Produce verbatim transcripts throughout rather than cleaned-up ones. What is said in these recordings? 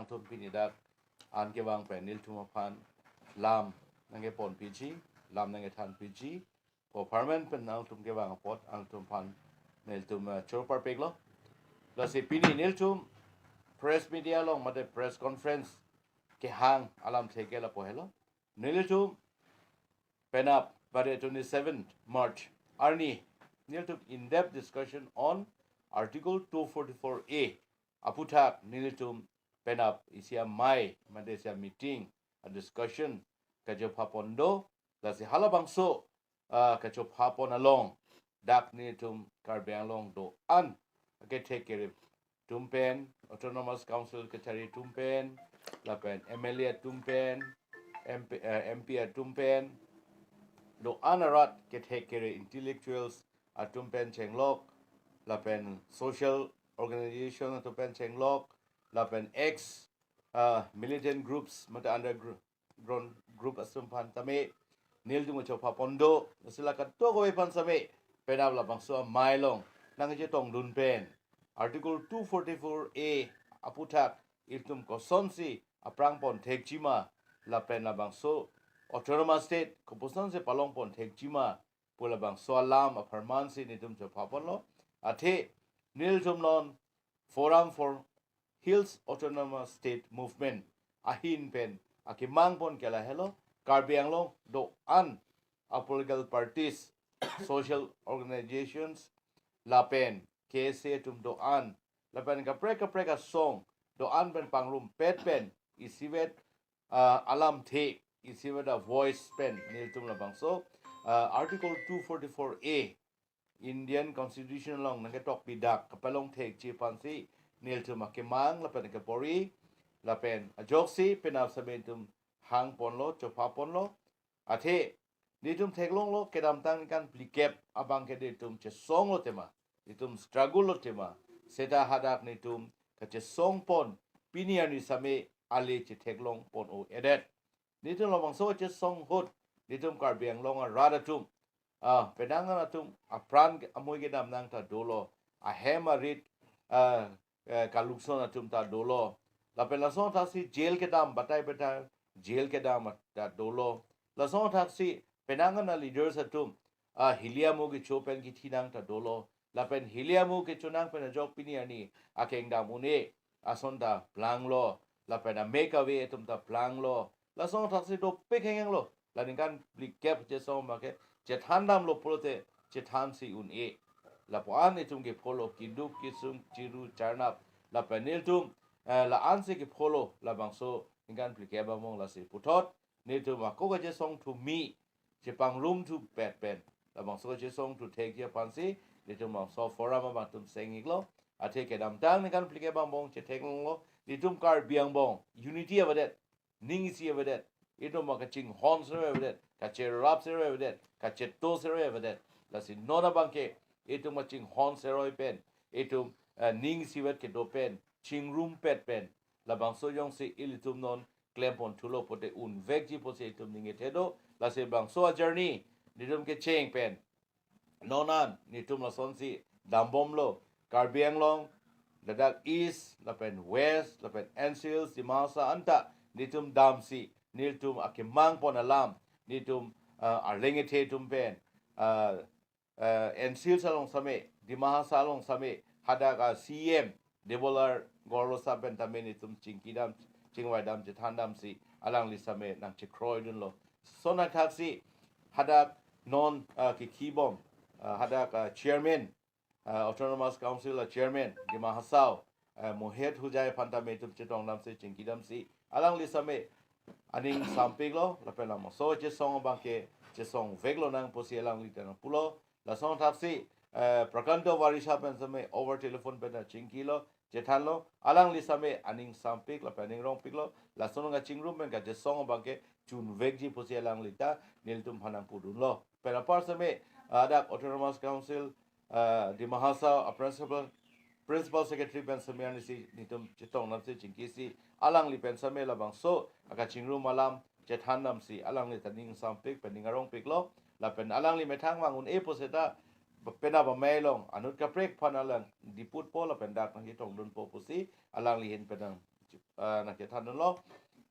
nangtum pini dak an kevang pen nelitum aphan lam nangkepon piji, lam nangkethan piji, pu apharman pen nangtum kevang apot nangtum aphan nelitum, eh, choro parpiklo. Lasi pini nelitum press media along mate press conference kehang alamthe ke lapu helo. Nelitum penap pada twenty-seventh March arni nelitum in-depth discussion on Article two forty-four A aphuthak nelitum penap isi amei mate isi ameeting, a discussion kachopha pon do. Lasi halabangso, ah, kachopha pon along dak nelitum Karbi Anglong do-an akethek kere atum pen, Autonomous Council kachari atum pen, lapen M L A atum pen, M P, eh, M P atum pen, do-an arat kethek kere intellectuals atum pen chenglok, lapen social organization atum pen chenglok, lapen ex, ah, militant groups mate underground group atum aphan tame nelitum chopha pon do. Lasi la kadokave aphan same penap labangso amei along nangchetongdun pen Article two forty-four A aphuthak ilitum kosonsi aphrang pon thekji ma, lapen labangso Autonomous State kopusonsi palong pon thekji ma pu labangso alam apharmansi nelitum chopha ponlo. Athe nelitum non Forum for Hills Autonomous State Movement ahin pen akemang pon ke lahelo: Karbi Anglong do-an apolitical parties, social organizations, lapen K S A atum do-an, lapen kaprek kaprek asong do-an pen pangrumpet pen isivet, ah, alamthe, isivet a voice pen nelitum labangso, ah, Article two forty-four A Indian Constitution along nangketok pidak kapalong thekji aphansi nelitum akemang lapen akepori lapen ajoksi penap same nelitum hang ponlo, chopha ponlo. Athe nelitum theklonglo, kedamtang ningkan phlikep abang ke nelitum chesonglo tema, nelitum struggle lo tema, seta hadak nelitum kachesong pon pini arni same ale chetheklong pon-o-edet. Nelitum labangso chesong ahut nelitum Karbi Anglong arat atum, ah, penang an atum apran ke-, amoi kedam nang ta dolo, ahem arit, ah, eh, kalukson atum ta dolo, lapen lason thaksi jail kedam, batai batai jail kedam ta dolo, lason thaksi penang an a leaders atum, ah, hili amo kecho pen kithi nang ta dolo, lapen hili amo kecho nang pen ajok pini arni akengdam un-e ason ta planglo, lapen amek ave atum ta planglo, lason thaksi dopik henglo. La ningkan phlikep chesong abang ke chethan damlo pulote chethansi un-e. Lapu-an itum ke pholo, kiduk kisung, chiru charnap, lapen nelitum, eh, la-ansi ke pholo labangso ningkan phlikep abang. Lasi puthot nelitum ako kachesong thu mi, chepangrum thu pet pen labangso kachesong thu thekji aphansi nelitum labangso forum abang atum seng-iklo. Athe kedamtang ningkan phlikep abang chetheklonglo, nelitum Karbi angbong unity avedet, ning isi avedet, itum ma kachinghon seroi avedet, kacherap seroi avedet, kacheto seroi avedet. Lasi non abang ke itum kachinghon seroi pen, itum, eh, ning isivet kedo pen, chingrumpet pen, labangso jongsi ilitum non klem pon thulo pote unvekji pusi itum ningethe do. Lasi bangso a journey nelitum kecheng pen non an nelitum lasonsi dambomlo. Karbi Anglong, ladak East, lapen West, lapen N C Hills, Dima Hasao anta nelitum damsi, nelitum akemang pon alam, nelitum, ah, arleng ethe atum pen, ah, eh, N C Hills along same, Dima Hasao along same, hadak a C E M Debolal Gorlosa pen tame nelitum chingki dam, chingvai dam, chethan damsi alangli same nangchekroidunlo. Lason thaksi hadak non, ah, kithi bom, ah, hadak, ah, chairman, ah, Autonomous Council a chairman Dima Hasao, ah, Mohit Hojai aphan tame itum chetong damsi, chingki damsi, alangli same aning sampiklo, lapen labangso chesong abang ke chesongveklo nang pusi alangli ta nangpulo. Lason thaksi, eh, Prakanto Warisa pen same over telephone pen ta chingkilo, chethanlo, alangli same aning sampik lapen aning rongpiklo. Lason kachingrum pen kachesong abang ke chunvekji pusi alangli ta nelitum aphan nangpudunlo. Pen apar same, ah, dak Autonomous Council, ah, Dima Hasao a principal, principal secretary pen same arnisi nelitum chetong damsi chingkisi, alangli pen same labangso akachingrum alam chethan damsi alangli ta ning sampik pen ning arongpiklo. Lapen alangli methang vang un-e puseta penap amei along anut kaprek aphan alang diputpo lapen dak nangchetongdunpo pusi alangli ahin pen nang ah, nangkethandunlo.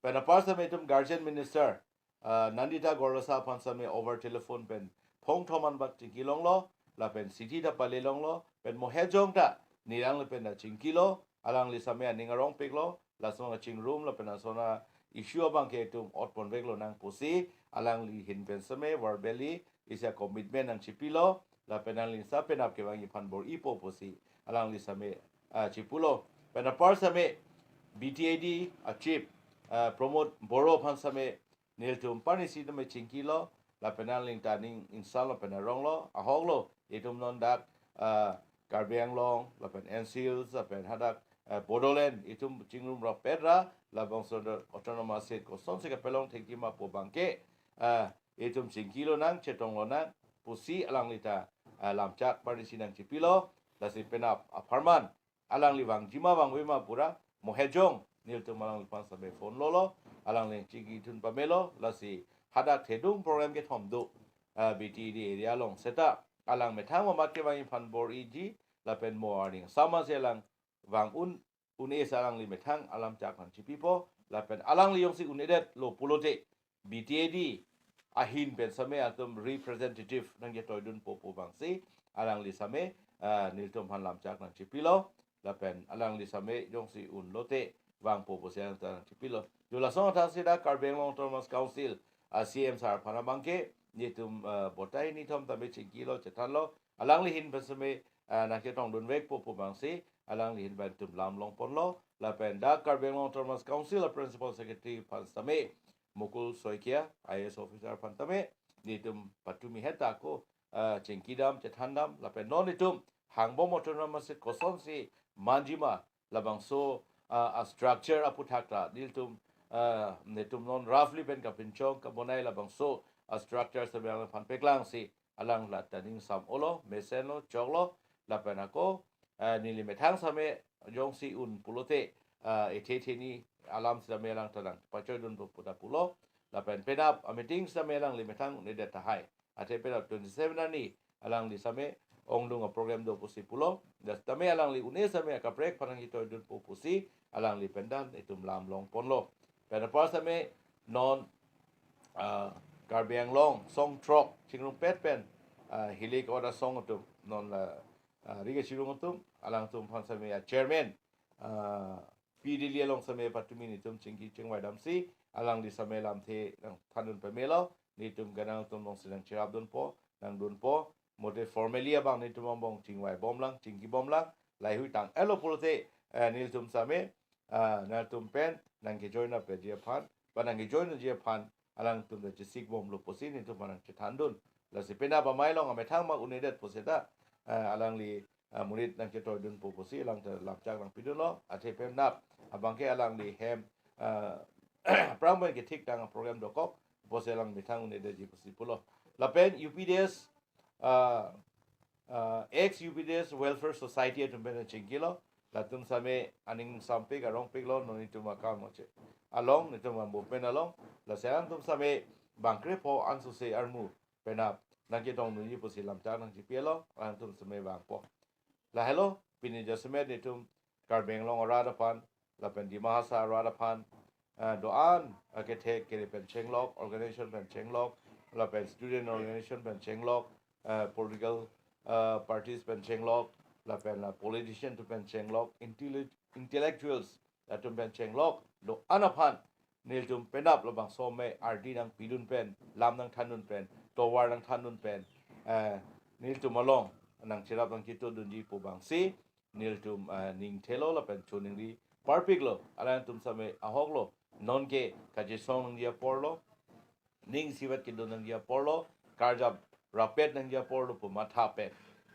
Pen apar same itum guardian minister, ah, Nandita Gorlosa aphan same over telephone pen phongthom anbak chingkilonglo, lapen chithi ta palelonglo, pen mo hejong ta neli alangli pen ta chingkilo, alangli same aning arongpiklo, lason achingrum lapen lason a-issue abangke itum otponveklo nang pusi, alangli ahin pen same verbally isi a-commitment nangchipilo, lapen alangli sa penap kevangji aphan bor-ipo pusi, alangli same, ah, chipulo. Pen apar same B T A D a-chief, ah, Pramod Boro aphan same nelitum parnisi tame chingkilo, lapen alangli ta aning insallo pen aronglo, ahoklo, itum non dak, ah, Karbi Anglong, lapen N C Hills, lapen hadak, ah, Bodoland, itum chingrum rapet ra, labangso autonomous state kosonsi kapelong thekji ma pu abangke, ah, itum chingkilonang, chetonglonang pusi alangli ta, ah, lamchak parnisi nangchipilo, lasi penap apharman alangli vangji ma vangve ma pu ra, mo hejong nelitum alangliphan same phone lolo, alangli chingkidun pamelo, lasi hadak thedung program kethom do, ah, B T A D area along seta alang methang mamat kevangji aphan bor-iji, lapen mo arni samansi alang vang un, un-e si alangli methang alamchak nangchipipo, lapen alangli jongsi un-edetlo pulote B T A D ahin pen same atum representative nangketoidunpo pu abangsi alangli same, ah, nelitum aphan lamchak nangchipilo, lapen alangli same jongsi unlote vangpo pusi alangli ta nangchipilo. Jo lason athaksi dak Karbi Anglong Autonomous Council a-C E M sir aphan abangke nelitum, ah, batai nithom tame chingkilo, chethanlo, alangli ahin pen same, ah, nangketongdunvekpo pu abangsi alangli ahin pen itum lam longponlo, lapen dak Karbi Anglong Autonomous Council a-Principal Secretary aphan same Mukul Saikia, I A S officer aphan tame nelitum patumi heta ako, ah, chingkidam, chethandam, lapen non itum hangbom autonomous state kosonsi manji ma, labangso, ah, a-structure aphuthak ta nelitum, ah, nelitum non roughly pen kapinchong kabonai, labangso a-structure same alangphan paklangsi alang la ta ning sam-olo, mesenlo, choklo, lapen ako, ah, neli methang same jongsi un pulote, ah, ethe theni alam sitame alang ta nangpachoidunpo pu ta pulo, lapen penap a-meeting sitame alangli methang un-edet tahai. Athe penap twenty-seven arni alangli same ongdung a-program do pusi pulo, dak tame alangli un-e same akaprek aphan nangketoidunpo pusi alangli pen ta itum lam longponlo. Pen apar same non, ah, Karbi Anglong song throk chingrumpet pen, ah, Hilik Oda song atum non la, ah, Riga Chirung atum, alangtum aphan same a-chairman, ah, P D L A along same patumi nelitum chingki chingvai damsi, alangli same lamthe nangthandun pamelo, nelitum ganang atum alongsi nangcherapdunpo, nangdunpo, mote formally abang nelitum angbong chingvaibomlang, chingkibomlang, lahei hui tang-etlo pulote, eh, nelitum same, ah, nangtum pen nangkejoin apetji aphan, ba nangkejoinji aphan alangtum ta chesikbomlo pusi nelitum aphan nangchethandun. Lasi penap amei along amethang ma un-edet puseta, eh, alangli, eh, monit nangketoidunpo pusi alang ta lamchak nangpidunlo, athe penap abangke alangli hem, eh, aphrang pen kethik tang a-program dokok pusi alang methang un-edetji pusi pulo. Lapen U P D S, ah, ah, ex U P D S Welfare Society atum pen chingkilo, latum same aning sampik arongpiklo non itum akam oche along, itum a-movement along, lasi alangtum same bangkrepho ansose armu penap nangketongdunji pusi lamchak nangchipilo, alangtum same vangpo. Lahelo, pini jasemet nelitum Karbi Anglong arat aphan, lapen Dima Hasao arat aphan, eh, do-an, eh, kethek kere pen chenglok, organization pen chenglok, lapen student organization pen chenglok, eh, political, eh, parties pen chenglok, lapen la politician atum pen chenglok, intellect-, intellectuals atum pen chenglok, do-an aphan nelitum penap labangso amei ardi nangpidun pen, lam nangthandun pen, tovar nangthandun pen, eh, nelitum along nangcherap nangkitodunji pu abangsi nelitum, eh, ning thelo lapen choningri parpiklo, alangtum same ahoklo, nonke kachesong nangji aporlo, ning isivet kedun nangji aporlo, karjap rapet nangji aporlo pu matha pen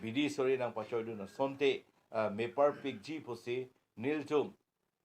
bidi sori nangpachoidun asonte, eh, me parpikji pusi nelitum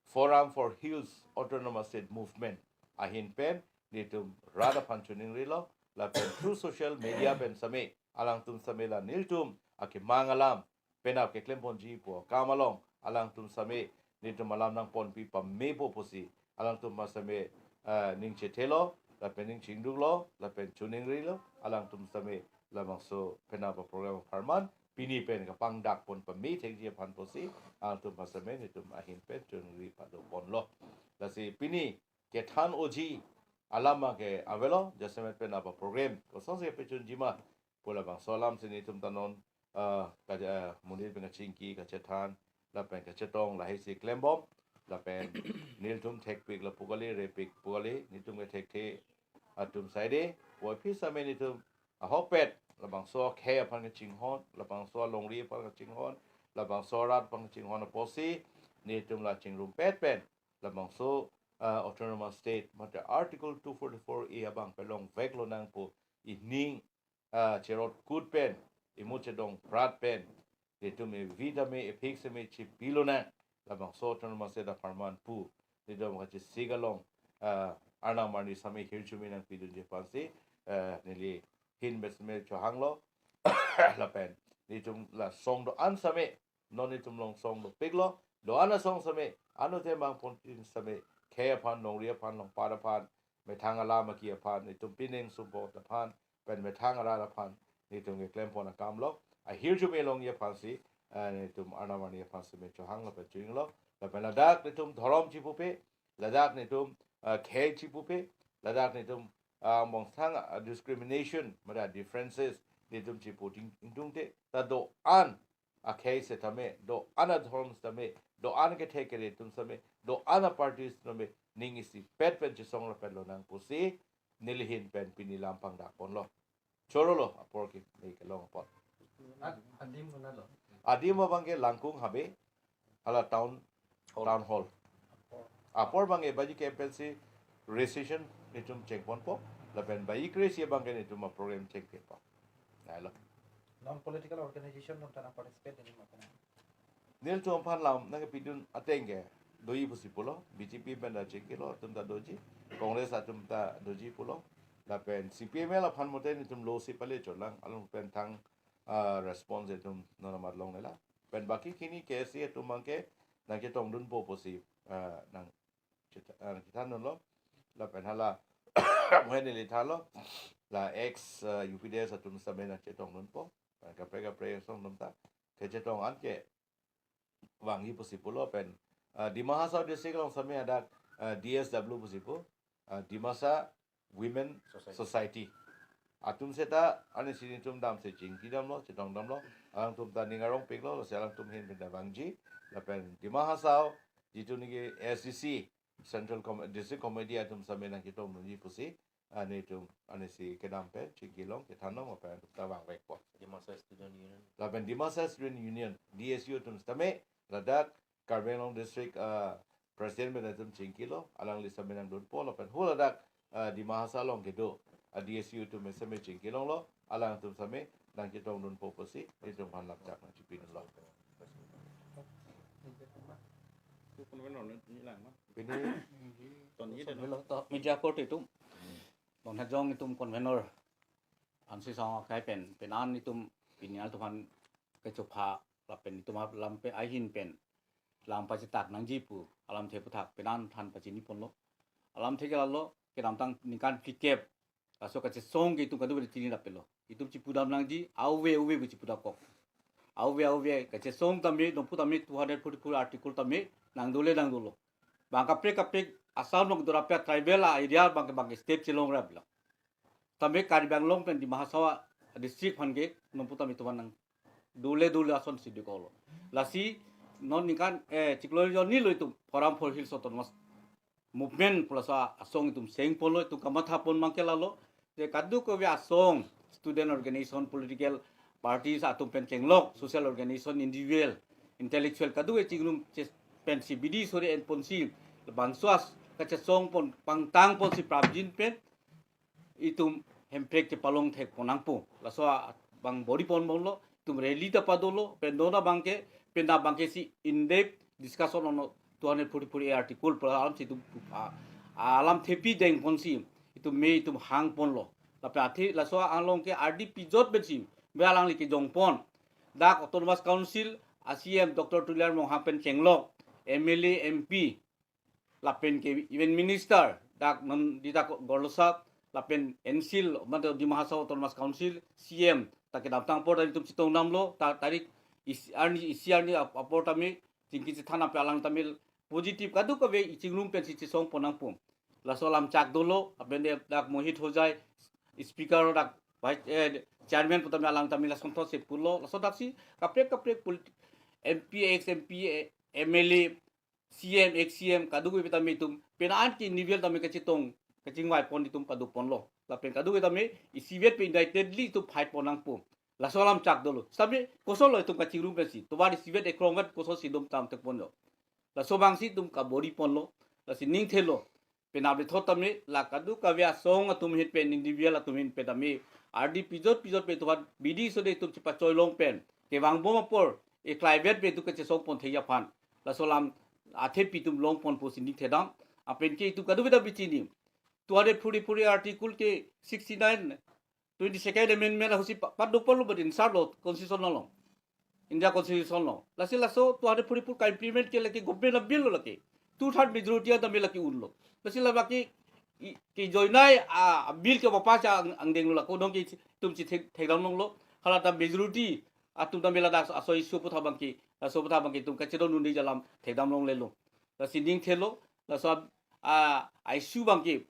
Forum for Hills Autonomous State Movement ahin pen nelitum rat aphan choningrilo, lapen through social media pen same alangtum same la nelitum akemang alam penap keklemponji pu akam along alangtum same nelitum alam nangponpi pamepo pusi alangtum ma same, eh, ning chethelo, lapen ning chingduklo, lapen choningrilo, alangtum same labangso penap a-program apharman pini pen kapangdak pon pame thekji aphan pusi, alangtum aphan sitame netum ahin pen chongri pado ponlo. Lasi pini kethan oji alam ke avelo, jasemet pen apa program kosonsi pachunji ma pu labangso alam si netum ta non, ah, ka, ah, monit pen kachingki, kachethan, lapen kachetong lahai si klembom, lapen nelitum thekpik lapu kali, repik pu kali, netum kethekthe atum saide, puvoiphit sitame netum ahokpet labangso akhei aphan kachinghon, labangso alongri aphan kachinghon, labangso arat aphan kachinghon apotsi netum la chingrumpet pen labangso, ah, autonomous state mate Article two forty-four A abang pelongvek lonang pu ining, ah, cherot kut pen, imut chedong prat pen, netum evi tame, ephik sitame chipi lonang, labangso autonomous state apharman pu netum kachesik along, ah, arnam arni sitame hirjume nangpidunji aphansi, ah, neli ahin pen sitame chohanglo. Lapen netum la asong do-an sitame, non netum along asong dopiklo, do-an asong sitame, anuthe mangpon tin sitame, khei aphan, longri aphan, longpat aphan, methang alam aki aphan, netum pining sumpot aphan, pen methang arat aphan netum keklempon akamlo, ahirjume longji aphansi, eh, netum arnam arni aphan sitame chohanglo pen chinglo, lapen ladak netum dhorom chipupe, ladak netum, eh, khei chipupe, ladak netum, ah, mongsang, ah, discrimination, mate differences, netum chipu ting, ingtungte, ta do-an akhei setame, do-an adhorom setame, do-an kethe kere atum setame, do-an aparty setame, ning isipet pen chesong rapet lonang pusi, neli ahin pen pini lam pangdak ponlo. Chorolo apor ke, neli kelong apor. Ad-, adim konatlo? Adim abangke Langkung Habe, hala town, Hall. Town Hall. Apor abangke baji ke M P L C registration netum chengponpo, lapen baji kre-isi abangke netum aprogram chengponpo. Nai lo. Non political organization atum ta nang participate dei ma pena? Nelitum aphan lam nangkepidun ateng ke doji pusi pulo, B J P pen ta chingkilo, atum ta doji, Congress atum ta doji pulo, lapen C P M L aphan mote netum lo si pale cholang, along pen thang, ah, response atum non amat longle la. Pen baki kini K S A atum abangke nangchetongdunpo pusi, ah, nang cheta-, ah, chethandunlo. Lapen hala, mohen neli thanlo. La ex, ah, U P D S atum setame nangchetongdunpo. Pen kaprek kaprek asong atum ta kachetong an kevangji pusi pulo pen, ah, Dima Hasao district along setame hadak, ah, D S W pusi pu, ah, Dimasa Women Society. Society. Atum seta arnisi netum damsi chingki damlo, chetong damlo. Alangtum ta ning arongpiklo, lasi alangtum ahin pen ta vangji. Lapen Dima Hasao, jitu niki S D C, Central Com-, District Committee atum setame nangchetongdunji pusi, ah, netum arnisi kedam pen chingki long, kethan long, lapen atum ta vangvekpo. Dimasa Student Union. Lapen Dimasa Student Union, D S U atum setame, ladak Karbi Anglong District, ah, President pen atum chingkilo, alangli setame nangdunpo, lapen hu ladak, ah, Dima Hasao along kedo, ah, D S U atum setame chingki longlo, alangtum setame nangchetongdunpo pusi, netum aphan lamchak nangchipidunlo. Pini media court itum, non hajong itum convenor, ansi sang akai pen, penan itum, pini altuhan kechopha, lapen itum ap lam pen ahin pen, lam pachitak nangji pu, alamthe aputhak, penan than pachini ponlo. Alamthe ke lalo, kedamtang ningkan phlikep, laso kachesong ke itum kadokave chini rapetlo. Itum chipudam nangji, auve auve bu chipudam kok. Auve auve, kachesong tame, nompu tame, two hundred forty-four article tame, nangdole nangdolo. Bang kaprek kaprek, Assam along do rapet tribal area, bang ke bang ke state chelong rapetlo. Tame Karbi Anglong pen Dima Hasao district aphan ke, nompu tame itum aphan nangdole dole asonsi dokoklo. Lasi, non ningkan, eh, chiklo arni lo itum, Forum for Hills Autonomous Movement pu laso asong itum chengponlo, itum kamathapon abangke lalo. Je kadokave asong, student organization, political parties atum pen chenglok, social organization, individual, intellectual, kadokave chingrum ches-, pensi bidi sore enponsi, bangso as-, kachesong pon, pangtang ponsi prapjin pen, itum hemprek chepalong thekpon nangpo. Laso abang body pon ponlo, itum rally ta padolo, pen dona abangke, pen da abangke si in-depth discussion on two hundred forty-four A article, pu alamsi itum, ah, alamthepi dengponsi, itum me itum hangponlo. Lapen athe laso along ke ardi pijot pensi, be alangli kejongpon. Dak Autonomous Council, a C M Doctor Tuliram Ronghang pen chenglok, M L A, M P, lapen ke even minister, dak non di dak Gorlosa, lapen N C L, mate Dima Hasao Autonomous Council, C M, kedamtang apor tame itum chetong damlo, ta tarik isi arni, isi arni ap-, apor tame chingki chethan ape alang tame positive kadokave ichingrum pensi chesong pon nangpo. Laso alam chak dolo, lapen dak Mohit Hojai, speaker dak vice, eh, chairman pu tame alang tame lasonthotsi pulo, laso daksi kaprek kaprek polit-, M P, ex M P, eh, M L A, C M, ex C M, kadokave tame itum, penang an ke individual tame kachetong, kachingvai pon itum pado ponlo. Lapen kadokave tame, isivet pen unitedly itum fight pon nangpo. Laso alam chak dolo. Sitame, kosonlo itum kachingrum pensi, tovar isivet ekrongvet kosonsi dom tam thek ponlo. Laso abangsi itum kabor-i ponlo, lasi ning thelo. Penap le thot tame, la kadokave asong atum ahin pen, individual atum ahin pen tame, ardi pijot pijot pen tovar bidi sode itum chepachoi long pen, kevang bom apor, e climate pen itum kachesong pon thekji aphan. Laso alam athepi itum long pon pusi ning thedam. Lapen ke itum kadokave ta bichini. Two hundred forty-four article ke sixty-nine, twenty-second amendment ahutsi pa-, pado ponlo, but insert lo constitution along. India constitution along. Lasi laso two hundred forty-four ka-implement ke lake government a-bill lo lake. Two third majority an tame lake unlo. Lasi la baki i, kejoinai a, a-bill ke papass ang, angdeng lo lake. Dong ke itum si thek, thekdam longlo. Hala ta majority atum tame ladak aso issue aphuthak abangke, aso aphuthak abangke itum kachedondunde alam thekdam longlelo. Lasi ning thelo, laso a, a, a-issue abangke,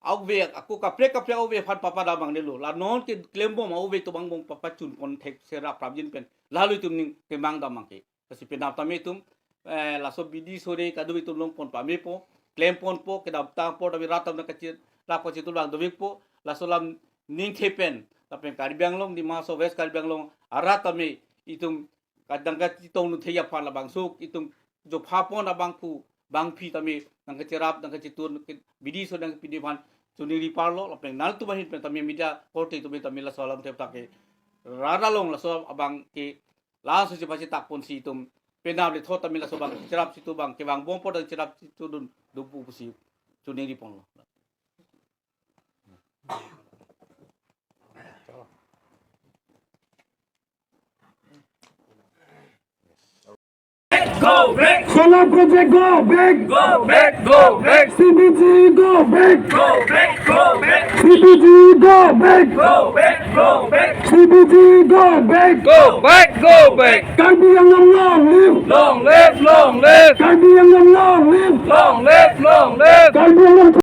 a-ove, ako kaprek kaprek a-ove aphan papadam nangnelo. La non keklem bom a-ove tobang bom papachun pon thek sera prabjin pen. Lalo itum ning kemang dam abangke. Lasi penap tame itum, eh, laso bidi sore kadokave itum long pon pamepo, klem ponpo, kedamtang apor tame rat tame kachi, rap kachetong lang dovekpo, laso alam ning the pen, lapen Karbi Anglong, Dima Hasao, West Karbi Anglong arat tame itum kadang kachetongdun thekji aphan labangso itum jopha pon abangphu bangphi tame nangkacherap, nangkachetun, ke bidi so nangpidi aphan choningri parlo, lapen nangtum ahin pen tame media korte tame tame laso alam thepta ke rara long laso abangke laso chepachetak ponsi itum penap le thot tame laso abang cherapsi itum abang kevang bom apor ta cherapsi itum dun dupu pusi choningri ponlo. Go back! Solar project go back! Go back, go back! C B G go back! Go back, go back! C B G go back! Go back, go back! C B G go back! Go back, go back! Karbi Anglong long live! Long live, long live! Karbi Anglong long live! Long live, long live! Karbi Anglong